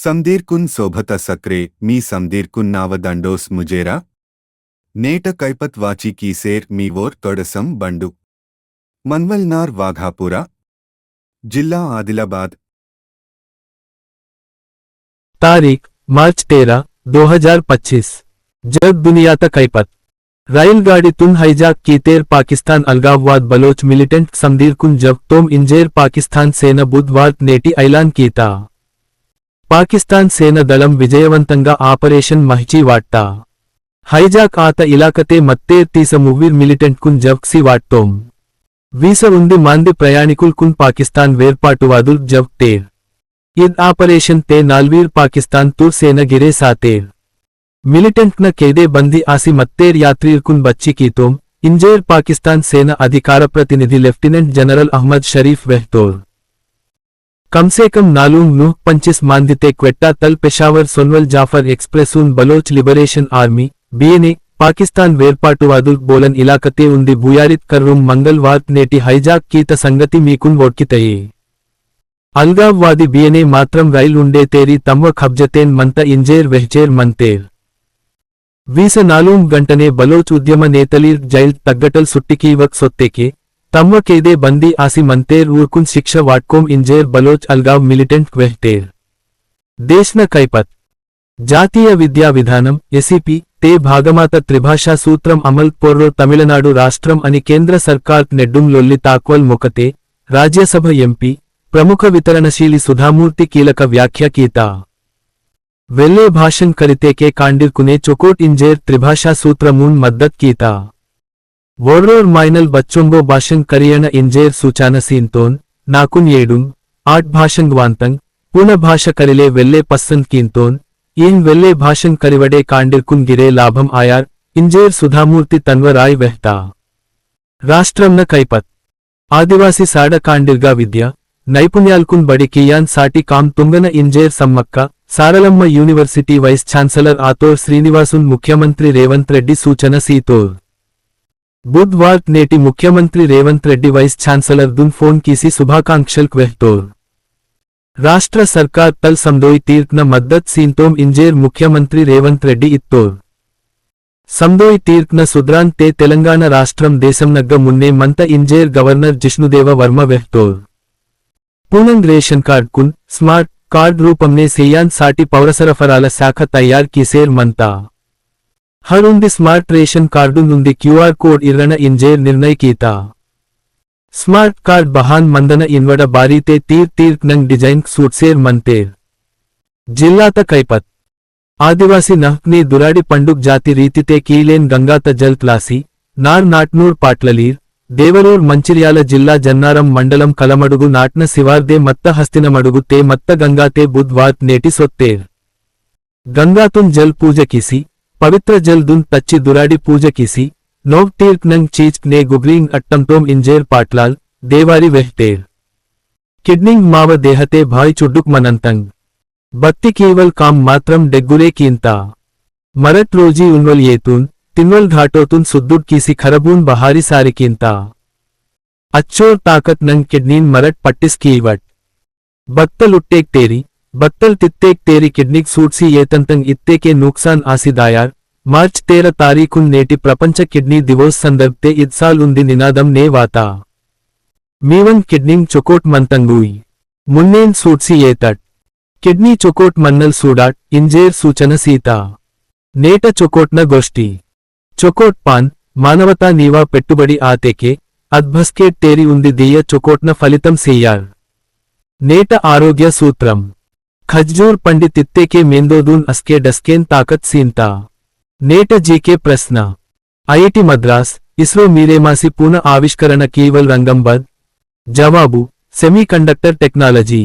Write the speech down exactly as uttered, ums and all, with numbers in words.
समदीरकुन सोभत सक्रे मी समदीरकुन नाव दंडोस मुजेरा। नेट कैपत वाची कीसेर मी वोर तोडसम बंडु। मनवलनार वाघापुरा। जिल्ला आदिलाबाद। तारीख, मार्च तेरह, दो हज़ार पच्चीस। जग दुनिया त कैपत। रैलगाड़ी तुन hijack कीतेर पाकिस्तान अलगाववाद बलोच militant समदीरकुन जवकतोम इंजेर पाकिस्तान सेना बुधवार नेटी ऐलान कीता। पाकिस्तान सेना दलम विजयवंतंगा operation महची वाट्टा। Hijack आत इलाकते मत्तेर तीस मुवीर militant कुन जवकसी वाट्टोम। वीस उंदी मांदी प्रयाणिकुल कुन पाकिस्तान वेरपाटुवादुल जवकतेर। इद operation ते नालवीर पाकिस्तान तुर सेना गिरे सातेर। Militant न केदे बंदी आसी मत्तेर यात्रीर कुन बच्ची कीतोम, इंजेर पाकिस्तान सेना अधिकार प्रतिनिधि Lieutenant General अहमद शरीफ वेहतोर। कम से कम नालूंग नूह पच्चीस मांदिते क्वेट्टा तल पेशावर सोनवल जाफर Express उन Baloch Liberation Army, B N A, Pakistan वेरपाटुवादुल बोलन इलाकते उंदी भूयारित कर्रुम मंगलवार नेटी hijack कीत संगति मीकुन वोटकितये। अलगाववादी B N A मात्रम रैल उंडे तेरी तम्व खब्जतेन मंत इंजेर वेहचेर मंतेर। वीस नालूंग गंटने बलोच उद्यम नेतलीर जैल तग्गटल सुट्टिकीवक सोत्तेके, तम्व केदे बंदी आसी मंतेर ऊरकुन शिक्षा वाटकोम इंजेर बलोच अलगाव militant वेहतेर। देश न कैपत। जातीय विद्या विधानम, S E P, ते भागमात त्रिभाषा सूत्रम अमल पोर्रो तमिलनाडु राष्ट्रम अनि केंद्र सरकार नेड्डुम लोल्ली ताक्वल मोकते, राज्यसभा M P, प्रमुख वितरणशीली सुधामूर्ति कीलक व्याख्या कीता। वेल्ले भाषण करितेके कांडिरकुने चोकोट इंजेर त्रिभाषा सूत्रमून मद्दत कीता। वोर्रोर माइनल बच्चोंगो भाषण करियन इंजेर सूचना सीनतोन, नाकुन येडुंग, आठ भाषण ग्वांतंग, पुन भाषा करिले वेल्ले पसंद कीनतोन, इन वेल्ले भाषण करिवडे कांडिरकुन गिरे लाभम आयार, इंजेर सुधामूर्ति तन्व राय वेहता। राष्ट्रम न कैपत। आदिवासी साडकांडिर्गा विद्या, नैपुण्यालकुन बड़े कियान साटी काम तुंगन इंजेर सम्मक्का, सारलम्मा University Vice Chancellor आतोर श्रीनिवासुन मुख्यमंत्री रेवंत रेड्डी सूचना सीतोर। बुधवार नेटी मुख्यमंत्री रेवंत रेड्डी Vice Chancellor दुन फोन कीसी शुभाकांक्षल क्वेहतोर। राष्ट्र सरकार तल समदोई तीर्थ न मद्दत सीनतोम इंजेर मुख्यमंत्री रेवंत रेड्डी इत्तोर। समदोई तीर्थ न सुद्रान ते तेलंगाना राष्ट्रम देशम नग्ग मुन्ने मंत इंजेर Governor जिष्णुदेव वर्मा वेहतोर। पूनंग ration card कुन smart card रूपमने सेयान साटी पौरसरफराल शाखा तैयार कीसेर मंता। हर उंदी smart ration card नुंदी Q R code इर्रन इंजेर निर्णय कीता। Smart card बहान मंदन इन्वड बारी ते तीर तीर नंग design सूटसेर मंतेर। जिल्ला त कैपत। आदिवासी नहकनी दुराडी पंडुक जाति रीति ते कीलेन गंगा त जल तलासी, नार नाटनूर पाटललीर, देवरूर मंचिरियाल जिल्ला जन्नारम मंडलम कलमडुगु नाटन सिवार दे मत्त हस्तिनमडुगु ते मत्त गंगा ते बुधवार नेटी सोत्तेर। गंगा तुन जल पूजा किसी, पवित्र जल दुन तच्ची दुराडी पूजा किसी, नोव तीर्थ नंग चीच ने गुगरिंग अट्टम तोम इंजेर पाटलाल, देवारी वेहतेर। Kidney माव देहते भाई चुड्डुक मनंतंग। बत्ती कीवल काम मात्रम डेग्गुरे कींता। मरट रोजी उन्वल येतुन, तिन्वल घाटोतुन सुद्दुड किसी खरबून बहारी सारी कींता। अच्छोर ताकत नंग kidney मरट पट्टिस कीवट। बत्तल उट्टेक तेरी, बत्तल तित्तेक तेरी kidney सूटसी येतंतंग इत्तेके नुकसान आसी दायार, मार्च तेरह तारीखुन नेटी प्रपंच kidney दिवोस संदर्भ ते इद साल उंदी निनादम ने वाता। मीवन kidney चोकोट मंतंगुई। मुन्नेन सूटसी येतट। Kidney चोकोट मन्नल सूडाट, इंजेर सूचन सीता। नेट चोकोट न गोष्टी। चोकोट पान, मानवता नीवा पेट्टुबडी आतेके, अद्भस्केट तेरी उंदी दीय चोकोट न फलितम सीयार। नेट आरोग्य सूत्रम। खज्जूर पंडी तित्तेके मेंदोदून अस्के डस्केन ताकत सीनता। नेट G K प्रश्न। I I T मद्रास, इसरो मीरेमासी पूर्ण आविष्करण कीवल रंगम बद? जवाबु, semiconductor technology।